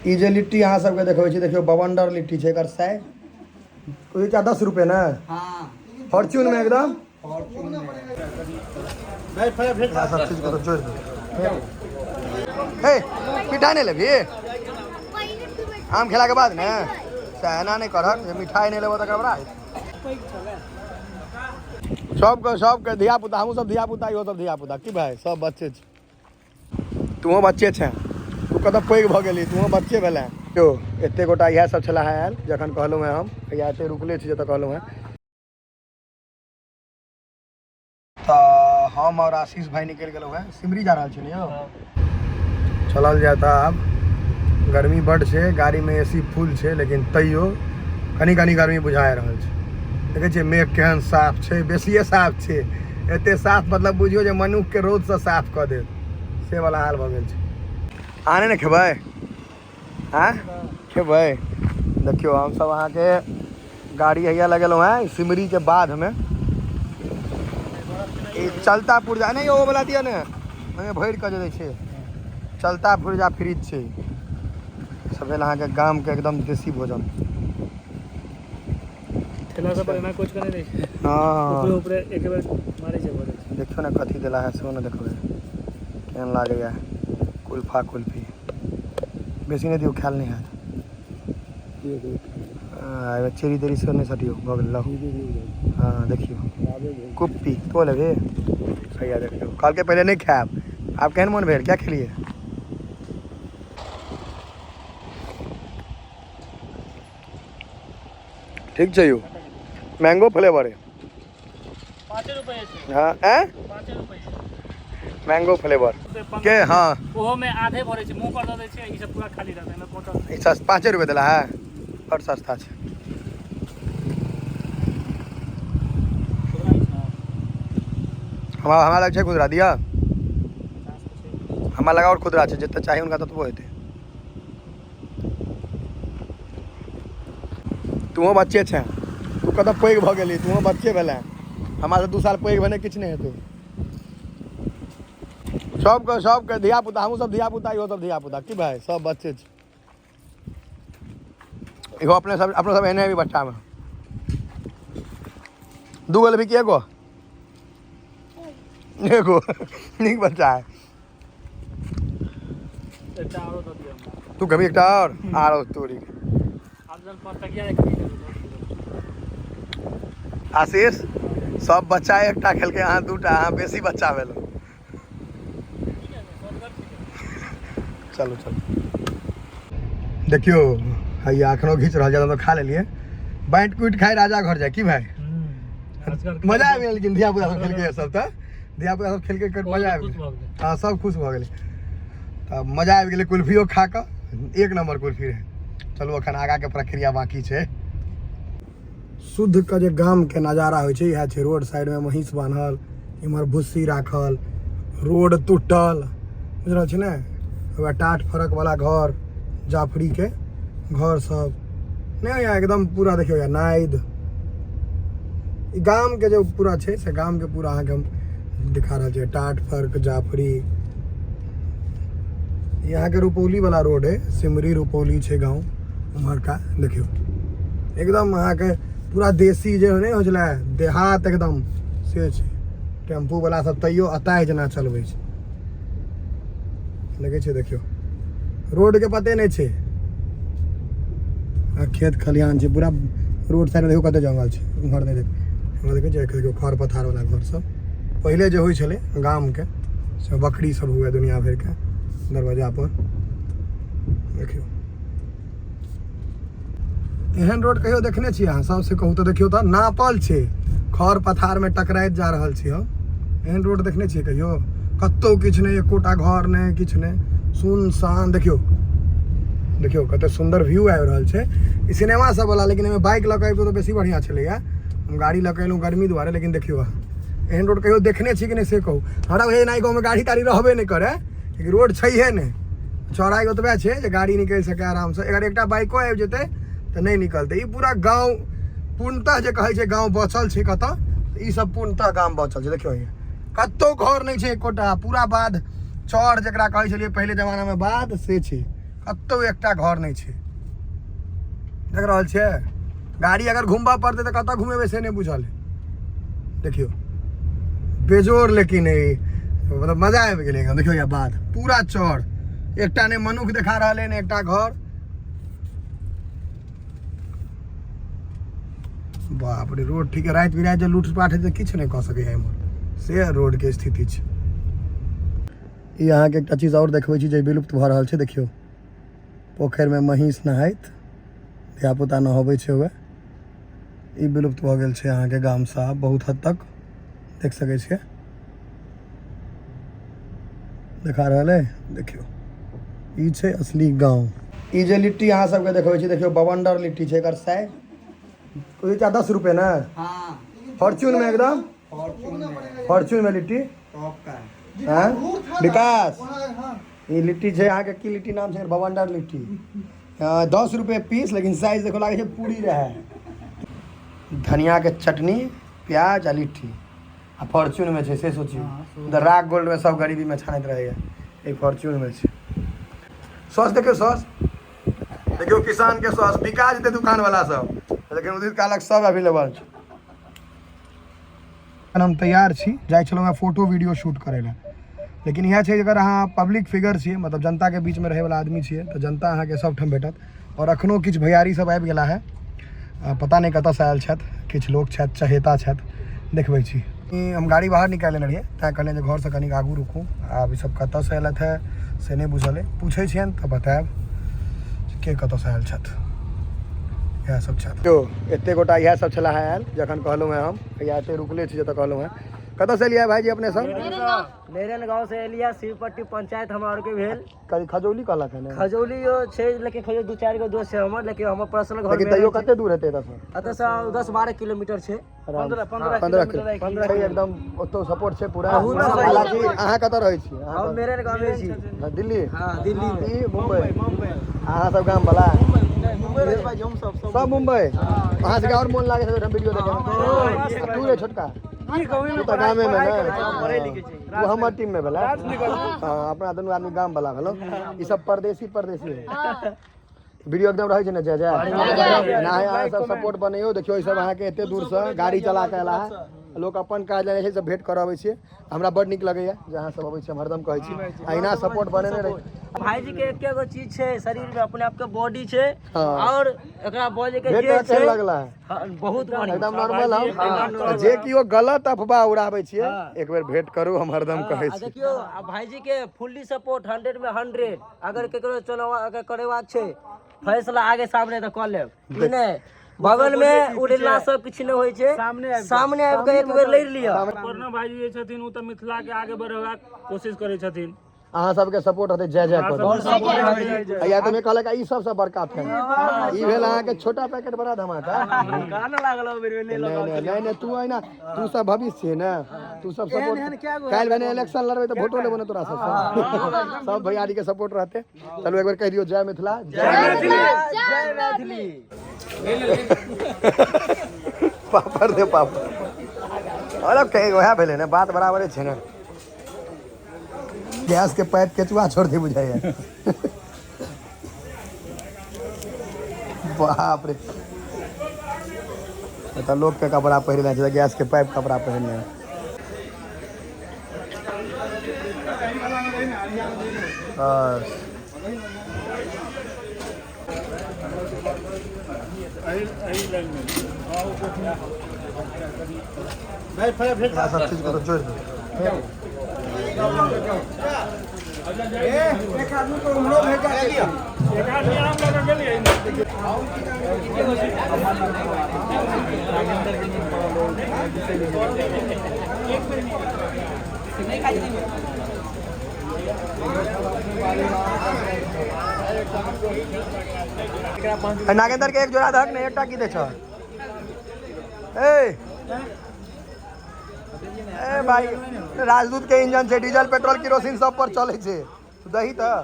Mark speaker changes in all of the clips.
Speaker 1: ई जे लिट्टी अहाँ सबके देखबै छी, देखियौ बवंडर लिट्टी छै। एकर साइज कोई चा 10 रुपए ने।
Speaker 2: हाँ,
Speaker 1: फॉर्च्यून में एकदम
Speaker 2: फॉर्च्यून में।
Speaker 1: इएह सब चीजके तऽ जोड़ि देबै। हे, मिठाइ नहि लेबही? आम खेलाके बाद ने से एना नहि करहक जे मिठाइ नहि लेबह तऽ गड़बड़ा हेतै। सबके सबके धियापुता, हमहूँ सब धियापुता, इहो सब धियापुता। की भाइ, सब बच्चे छै। तूहो बच्चे छें, तू कतऽ पैघ भऽ गेली, तूहो बच्चे भेलें। यौ, एते गोटा इएह सब छलाह आयल जखन कहलहुँ हेँ हम। हैया एते रुकले छी जतऽ कहलहुँ हेँ। तऽ हम आओर आशीष भाई निकलि गेलहुँ हेँ, सिमरी जा रहल छी ने यौ। चलल जाय तऽ आब गर्मी बड्ड छै, गाड़ीमे ए सी फुल छै, लेकिन तैयो कनि कनि गर्मी बुझा रहल छै। देखै छियै मेघ केहन साफ छै, बेसिए साफ छै, एते साफ मतलब बुझियौ जे मनुखके रौदसँ साफ कऽ देत से वाला हाल भऽ गेल छै। अहाँ नहि ने खेबै? आँय खेबै? देखियौ, हमसब अहाँके गाड़ी हैया लगेलहुँ हेँ सिमरीके बाधमे। ई चलता पुर्जा नहि, ओ वाला दिअ ने, ओहिमे भरि कऽ जे दै छै। चलता पुर्जा फ्रिज छै। सब भेल अहाँके गामके एकदम देसी भोजन।
Speaker 3: ठेला सब पर एना कुछ के नहि दै छै।
Speaker 1: हँ,
Speaker 3: ऊपरे ऊपरे एक बेर मारै छै, भऽ जाइ छै।
Speaker 1: देखियौ ने कथी देला है, सेहो ने देखबै केहन लागैया। कुल्फा कुल्फी बेसी नहि दियौ, खायल नहि हैत। एहिमे चेरी तेरी सेहो नहि सटियौ। भऽ गेल, लहू। हँ, देखियौ कुप्पी तो लेबे। भैया देखियौ, कहलकै पहिले नहि खायब, आब केहन मोन भेल? क्या खेलिए? ठीक छै यौ, मैंगो फ्लेवर है।
Speaker 3: 5 रुपए छै।
Speaker 1: हँ, ऐं
Speaker 3: 5 रुपए।
Speaker 1: मैंगो फ्लेवर के, हँ।
Speaker 3: ओहो में आधे भरे छै, मुंह पर दऽ दै छै, ई सब पूरा खाली रहतै, एहिमे कोटल।
Speaker 1: ई 5 रुपए देला है, बड़ सस्ता छै। हमरा हमरा लग छै खुदरा, दिअ। हमरा लग आओर खुदरा छै, जते चाही हुनका ततबो हेतै। तूहो बच्चे छें, तू कतऽ पैघ भऽ गेली, तूहो बच्चे भेलें। हमरा से 2 साल पैघ भेने किछु नहि हेतौ। सबके सबके धियापुता, हमहूँ सब धियापुता, इहो सब धियापुता। की भाइ, सब बच्चे छै। इहो अपने सब, अपनो सब एहने हेबी बच्चामे। 2 गो लेबही कि एगो? एगो नीक बच्चा है।
Speaker 3: एकटा आरो दऽ दिअ हमरा।
Speaker 1: तू कभी एकटा आओर आरो तोरी।
Speaker 3: आब जहन 5 टकिया नहि खरीद लेबै, 10 किलो।
Speaker 1: आशीष, सब बच्चा एकटा खेलकै, अहाँ 2टा, अहाँ बेसी बच्चा भेलहुँ। चलू चलू। देखियौ हैया एखनो घीच रहल छै, हम तऽ खा लेलियै। बाँटि कुटि खाइ राजा घर जाय। की भाइ?
Speaker 3: आजकल
Speaker 1: मजा आबि गेल, लेकिन धिया पुता सब खेलकै, सब तऽ धिया पुता सब खेलकै, मजा आबि
Speaker 3: खुश
Speaker 1: गेल।
Speaker 3: भऽ गेलै।
Speaker 1: हँ, सब खुश भऽ गेलै, तऽ मजा आबि गेलै कुल्फियो खा कऽ। एक नंबर कुल्फी रहै। चलू, एखन आगाँके प्रक्रिया बाँकी छै। शुद्ध के जे गामके नजारा होइ छै, इएह छै। रोड साइडमे महींस बान्हल, इम्हर भुस्सी राखल, रोड टूटल, बुझि रहल छी ने? वएह टाट फरक वाला घर, जाफरीके घर सब नहि होइए एकदम पूरा। देखियौ या नाइद, ई गामके जे पूरा छै से गामके पूरा अहाँके हम दिखा रहल छी। टाट फर्क जाफरी। ई अहाँके रुपौली वाला रोड है, सिमरी रुपौली छै गाँव उम्हरका। देखियौ एकदम अहाँके पूरा देसी जे नहि होइ छलै देहात एकदम से छै। टेम्पू वाला सब तैयो अताय जेना चलबै छै, लगै छै। देखियौ, रोडके पते नहि छै। आ खेत खलिहान छै पूरा रोड साइडमे। देखियौ कते जंगल छै उम्हर। नहि देख, हमरा देखै छै, देखियौ खर पथार वाला घर सब पहिले जे होइ छलै गामके से। बकरी सब हुए दुनिया भरिके दरवाजा पर। देखियौ, एहन रोड कहियो देखने छी अहाँ सबसे कहू तऽ? देखियौ तऽ नापल छै, खर पथारमे टकराइत जा रहल छी हम। एहन रोड देखने छियै कहियो? कतहु किछु नहि, एकोटा घर नहि, किछु नहि, सुनसान। देखियौ देखियौ कते सुन्दर व्यू आबि रहल छै। ई सिनेमा सब वाला, लेकिन एहिमे बाइक लऽ कऽ अबितहुँ तऽ बेसी बढ़िआँ छलैया। हम गाड़ी लऽ कऽ एलहुँ गर्मी दुआरे। लेकिन देखियौ अहाँ, एहन रोड कहियो देखने छी कि नहि से कहू हमरा। बुझाइए एनाही गाँवमे गाड़ी ताड़ी रहबे नहि करै, लेकिन रोड छैहे नहि। चौड़ाइ ओतबे छै जे गाड़ी निकलि सकै आरामसँ। अगर एकटा बाइको आबि जेतै तऽ नहि निकलतै। ई पूरा गाँव पूर्णतः जे कहै छै गाँव बचल छै कतऽ, तऽ ई सब पूर्णतः गाम बचल छै। देखियौ, यहाँ कतहु घर नहि छै एकोटा, पूरा बाध चौर जकरा कहै छलियै पहिले जमानामे बाध, से छै। कतौ एकटा घर नहि छै। देख रहल छियै, गाड़ी अगर घुमबऽ पड़तै तऽ कतऽ घुमेबै से नहि बुझल है। देखियौ बेजोड़, लेकिन मतलब मजा आबि गेलै एकदम। देखियौ यहाँ बाध पूरा चौर, एकटा नहि मनुख देखा रहल है, नहि एकटा घर। बाप रे, रोड ठीक है, राति बिराति जे लूटपाट हेतै किछु नहि कऽ सकैए एम्हर, से रोडके स्थिति छै। ई अहाँके एकटा चीज आओर देखबै छी जे विलुप्त भऽ रहल छै। देखियौ पोखरिमे महींस नहाइत, धियापुता नहबै छै। उएह ई विलुप्त भऽ गेल छै अहाँके गामसँ आब बहुत हद तक, देख सकै छियै, देखा रहल है। देखियौ ई छै असली गाँव। ई जे लिट्टी अहाँ सबके देखबै छी, देखियौ बवंडर लिट्टी छै। एकर साइज 10 रुपए ने?
Speaker 2: हाँ।
Speaker 1: फॉर्च्यून में एकदम, फॉर्च्यून में लिट्टी।
Speaker 2: टॉप का है।
Speaker 1: हाँ विकास, ई लिट्टी छै अहाँके, की लिट्टी नाम छै? बवंडर लिट्टी। 10 रुपए पीस, लेकिन साइज देखो, लागै छै पूरी रहै। धनिया के चटनी, प्याज आ लिट्टी, आ फॉर्च्यून में छै से सोचियौ। तऽ राग गोल्ड में सब गरीबी में छानैत रहैया, ई फॉर्च्यून में छै। सॉस देखियौ, सॉस देखियौ, किसान के सॉस बिका जेतै दुकान वाला सब, लेकिन उदित कालक सब अवेलेबल छै। हम तैयार छी, जाइ छलहुँ हेँ फोटो वीडियो शूट करै लए, लेकिन इएह छै अगर अहाँ पब्लिक फिगर छियै, मतलब जनताके बीचमे रहैवला आदमी छियै, तऽ जनता अहाँके सभठाम भेटत। आओर एखनो किछु भैयारी सब आबि गेला हेँ, पता नहि कतऽसँ आयल छथि, किछु लोक छथि, चहेता छथि, देखबै छी। हम गाड़ी बाहर निकालि लेने रहियै, तैँ कहलियनि जे घरसँ कनिक आगू रुकू। आब ई सब कतऽसँ अयलथि हेँ से नहि बुझल अइ, पूछै छियनि तऽ बतायब के कतऽसँ आयल छथि। इएह सब छथि। यौ एते गोटा इएह सब छलाह आयल, जखन कहलहुँ हेँ हम या एते रुकले छी जतऽ कहलहुँ हेँ। कतऽसँ एलियै भाईजी अपने सब?
Speaker 2: मेरन गाँव से एलियै, शिवपट्टी पंचायत हमरा आरके भेल।
Speaker 1: कभी खजौली कहलक है ने?
Speaker 2: खजौली छै, लेकिन खजौली दू चारि गो दोस्त छै हमर, लेकिन हमर पर्सनल घर
Speaker 1: लेकिन तैयो कते दूर हेतै एतऽसँ?
Speaker 2: एतऽसँ 10-12 किलोमीटर छै।
Speaker 1: 15 किलो छै। एकदम ओतौ सपोर्ट छै पूरा। हालांकि अहाँ कतऽ रहै छी?
Speaker 2: हम मेरन गाँव में छी।
Speaker 1: दिल्ली?
Speaker 2: हाँ, दिल्ली में।
Speaker 1: ई मुंबई, अहाँ सब गाम वाला सब मुंबई। अहाँ सबके आओर मोन लागै छै ओहिठाम वीडियो देखै में? तू रे छोटका, तू तऽ गामे में ने, वो हमर टीम में भेला। हाँ, अपना दुनू आदमी गाम वाला भेलो, ई सब परदेसी परदेसी है। वीडियो एकदम रहै छै ने? जय जय ना। अहाँ सब सपोर्ट बनैयौ। देखियौ ई सब अहाँके एते दूरसँ गाड़ी चला कऽ एला है, लोक अपन काज लए जाइ छै, सब भेंट करऽ अबै छियै। हमरा बड़ नीक लगैया जे अहाँ सब अबै छी, हम हरदम कहै छी अहिना सपोर्ट बनेने रही।
Speaker 2: भाईजी के एके गो चीज छै शरीर में, अपने आप के बॉडी छै।
Speaker 1: हाँ।
Speaker 2: और एकरा बजे के
Speaker 1: भेंट
Speaker 2: जे
Speaker 1: केहन
Speaker 2: छै
Speaker 1: लगला?
Speaker 2: हाँ, बहुत बढ़िया,
Speaker 1: एकदम नॉर्मल। हम जे कियो गलत अफवाह उड़ाबै छियै, एक बेर भेंट करू, हम हरदम कहै
Speaker 2: आ
Speaker 1: छी।
Speaker 2: देखियौ, आ भाईजी के फुल्ली सपोर्ट, 100 में 100। अगर केकरो चुनाव अगर करेबाक छै फैसला आगे सामने तऽ कऽ लेब, ई नहि बगल में उड़ेला सब किछु नहि होइ छै, सामने आबि कऽ एक बेर लड़ि लिअ।
Speaker 3: प्रणव भाईजी जे छथिन ओ तऽ मिथिला के आगे बढ़ेबाक कोशिश करै छथिन।
Speaker 1: अहाँ सबके सपोर्ट होतै, जय जय करू। या तऽ कहलक ई सबसँ बड़का फैन ई भेल अहाँके, छोटा पैकेट बड़ा धमाका। नहीं नहीं नहीं नहीं, तू अहिना तू सब भविष्य छियै ने, तू सब सपोर्ट। काल्हि भने इलेक्शन लड़बै तऽ वोटो लेबो ने तोरा सबसँ। सब भैयारी के सपोर्ट रहतै। चलू एक बेर कहि दियौ, जय मिथिला,
Speaker 2: जय मैथिली।
Speaker 1: पापड़ दे पापड़। अरे कहे वएह भेलै ने, बात बराबरे छै ने। गैस के पाइप केचुआ छोड़ दे बुझाइए। बाप रे, एतऽ लोक के कपड़ा पहिरने छै, गैस के पाइप कपड़ा पहिरने है। बस इएह सब चीज के तो जोड़ि दो।
Speaker 3: एक आदमी आम लऽ कऽ गेलियै।
Speaker 1: नागेंद्र के एक जोड़ा दहक ने, एकटा की दै छ? ए ए भाई, राजदूत के इंजन छै, डीजल पेट्रोल केरोसिन सब पर चलै छै, दही तऽ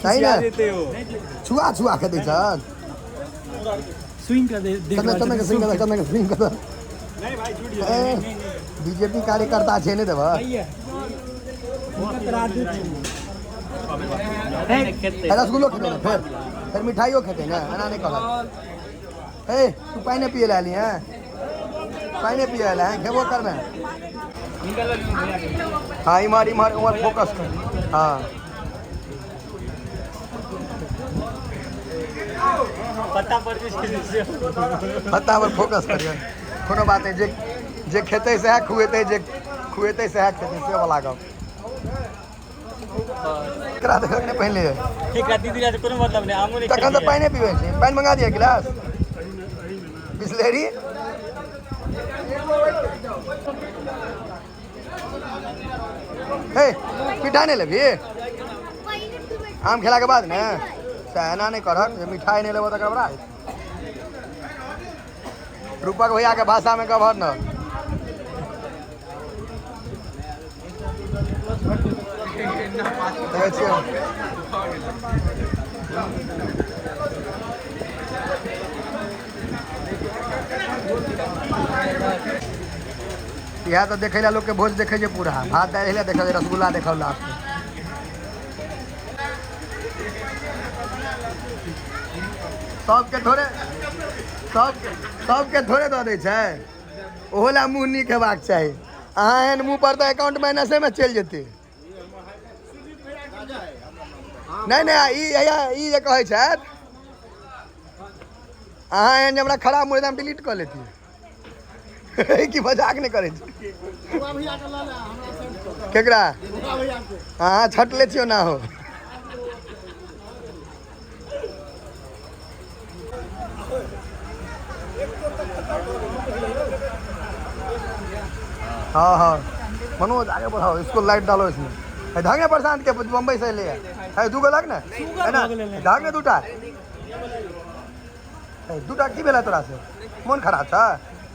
Speaker 1: सही ने, छुआ छुआ के दै छ।
Speaker 3: स्विंग कर दे।
Speaker 1: चंदन, चंदन के स्विंग कर, चंदन के स्विंग कर। बीजेपी कार्यकर्ता छै, नहि देबह। रसगुल्लो खेतै ने, फेर फेर मिठाइयो खेतै ने, एना नहि कहलक। हे तू पानि पियै लए एली हैं? पानि पियै लए हैं, खेबो करबै। हाँ इम्हर इम्हर उम्हर फोकस कर। हाँ
Speaker 3: पत्ता पर
Speaker 1: पत्ता पर फोकस करियौ। कोनो बात नहि, जे जे खेतै सएह खुएतै, जे खुएतै सएह खेतै, से वाला गप। एकरा देखलक नहि पहिले।
Speaker 3: एकरा दीदी ला कोनो मतलब नहि, आमो नहि।
Speaker 1: तखन तऽ पानि पीबै छी। पानि मंगा दिअ गिलास बिसलेरी। हे मिठाइ नहि लेबही आम खेलाके बाद ने? से एना नहि करहक जे मिठाइ नहि लेबह तऽ गड़बड़ा हेतै। रूपक भैयाके भाषामे गवर्नर। देखै छियै इएह तऽ देखै लए लोकके भोज देखै छै पूरा। भात दालि लए देखल, रसगुल्ला देखल लास्ट। सबके थोड़े सबके थोड़े दऽ दै छै। ओहो लए मुँह नीक हेबाक चाही। अहाँ एहन मुँह पर तऽ अकाउंट माइनसेमे चलि जेतै। नहि नहि, ई ई जे कहै छथि अहाँ एहन जे हमरा खराब मुँह हम डिलीट कऽ लेती। की मजाक नहि करै छी? केकरा अहाँ छटले छियौ ना हो। हाँ हाँ मनोज आगे बढ़ाओ इसको, लाइट डालो इसमें। धागे प्रशांत के बम्बई से ले है दूगो लग ने है ना धागे दूटा दूटा की भेलै तोरा से? मोन खराब छ?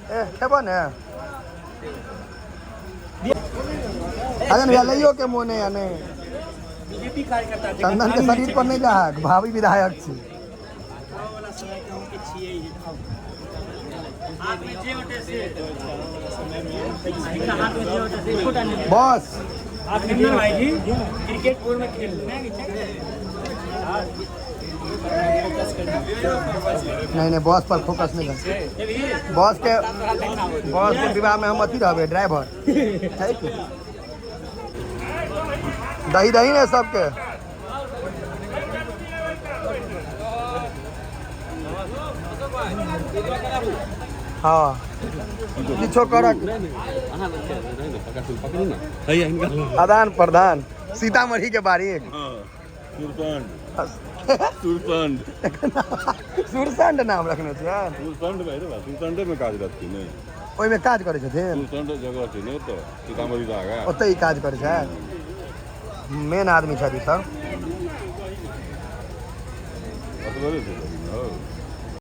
Speaker 1: ए खेबऽ ने अजन भैया, लैयो के मोन है या नहीं?
Speaker 3: बीजेपी कार्यकर्ता
Speaker 1: चंदन के शरीर पर नहीं जा, भावी विधायक छी। बस
Speaker 3: भाई जी क्रिकेट बोर्ड में खेल
Speaker 1: नहीं नहीं, बॉस पर फोकस नहीं कर। बॉस के विवाह में हम अथी रहबे ड्राइवर। दही दही ने सबके। हाँ किछो करक आदान प्रदान। सीतामढ़ी के बारी
Speaker 4: सुरसंड
Speaker 1: सुरसंड नाम रखने छियै।
Speaker 4: सुरसंड सुरसंडे में काज रहथिन ने,
Speaker 1: ओहिमे काज करै छथिन।
Speaker 4: सुरसंड जगह छै ने ओतऽ सीतामढ़ी से आगा,
Speaker 1: ओतऽ ही काज करै छै। मेन आदमी छथि सब।